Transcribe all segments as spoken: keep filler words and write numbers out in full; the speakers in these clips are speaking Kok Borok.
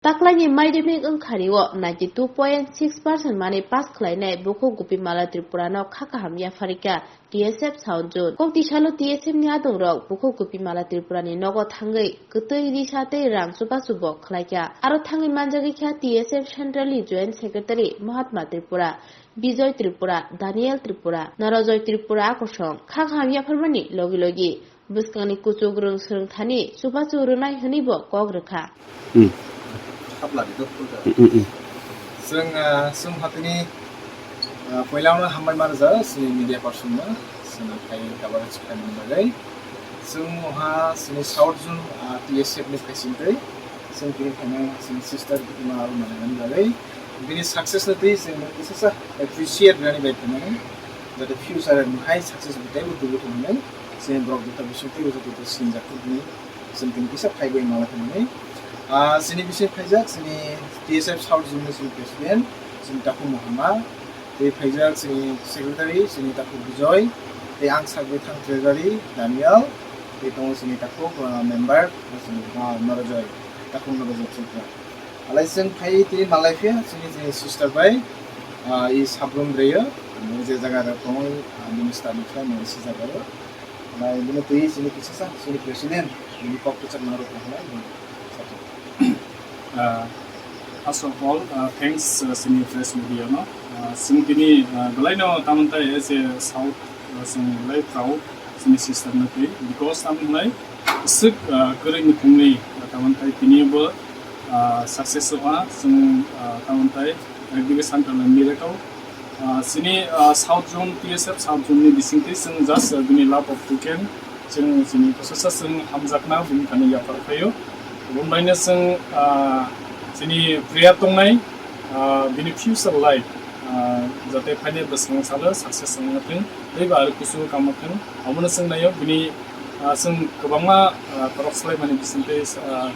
Taklaini madhyamik wngkhani o ninety two point six percent manwi pass khlainai bukhuk Gopimala Tripura no kha kaham yapharikha T S F South Zone. Kok tisalo T S F ni adong rok bukhuk Gopimala Tripura ni nogo thangwi kwtwi risa tei rang chubachu bo khlaikha. Aro thangwi manjagwi kha T S F Central ni Joint Secretary Mahatma Tripura, Bijoy Tripura, Daniel Tripura, Norojoy Tripura akosong kha kaham yapharmani logi logi bwskangni kuchukrwng swrwngthani chubachu rwnai hwnwi bo kok rwkha. Hmm. Habla di, dok, dok. Hmm, hmm, hmm. Chwng, ah, chwng hatini, ah, poilano hambai manjak chini media person no, chwng phai coverage khlaimani bagwi. Chwng oha chini South Zone, ah, T S F ni phaisingtwi. Chwng tini phainai chini sister Gopimala aro manani bagwi. Bini success no twi chwng kisa sa appreciate rani bai phainai. Jate future ni hai success bo teibo tubu thumnai. Chini borok bwtha bising teibo jate sinjak thumnai. Chwng tini kisa phaibai mala thumnai. Ah, chini bising phaijak chini T S F South Zone ni chini president, chini Taku Mohama. Tei phaijak chini secretary, chini Taku Bijoy. Tei ang sak bai thang treasury, Daniel. Tei tongo chini Taku, ah, member, chini, ah, Norojoy. Taku Norojoy Tripura. Alai chwng phai twi malai phiya chini, chini sister bai, ah, i sabrum reyo, je jaga rok tongwi, ah, minister ni khlai mani si jaga rok. Alai bini twi chini kisa sa, chini president, bini kok kwchak nang rok tong khlai, bini sakha. Ah, first of all, ah, thanks, ah, chini press media no. Ah, chwng tini, ah, belai no tamon tai as a South, ah, chwng belai proud chini sister no twi, because tamon hwnlai swk, ah, kwrwi ni phungni, ah, tamon tai tini bo, ah, success wngha, chwng, ah, tamon tai, ah, ekdigi santalai miracle. Ah, chini, ah, South Zone, T S F South Zone ni bisingtwi chwng just, ah, bini love of token, chwng chini bwsasa chwng hamjakna bini thani yaphar phaio. Bumbaino chwng, ah, chini prayer tongnai, ah, bini future life, ah, jate phainai bwskango salo success wngna thung, tei ba ari kusu kamo thung, omono chwng naio bini, ah, chwng kwbangma, ah, torok swlaimani bisingtwi, ah,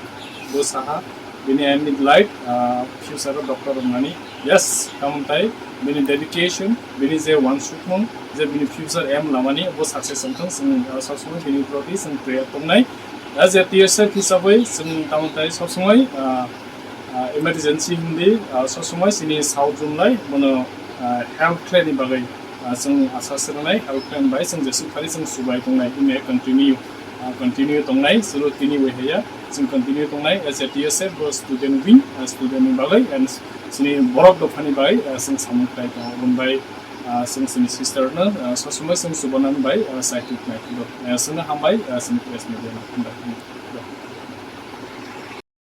bo saha. Bini aimni life, ah, future o doctor wngnani. Yes, tamon tai bini dedication, bini je wansukmung, je bini future aim lamani bo success wngthung, chwng, ah, sosomoi bini proti chwng prayer tongnai. As a T S F hisabwi chwng tamon tai sosomoi, ah, ah, emergency hindi, ah, sosomoi chini South Zone lai bono, ah, help khlaini bagwi, ah, chwng asa swngnai, help khlaini bagwi chwng jesuk phari chwng subai tongnai, ime continue. Ah, continue tongnai, suru tini bai haya, chwng continue tongnai, as a T S F bo student wing, ah, student ni bagwi, and chini borok dophani bagwi, ah, chwng samung khlai tongo, aboni bai, ah, chwng chini sister no, ah, sosomoi chwng chubanan bai, ah, saitik nai, ah, chwngno hambai, ah, chini press media no hambai.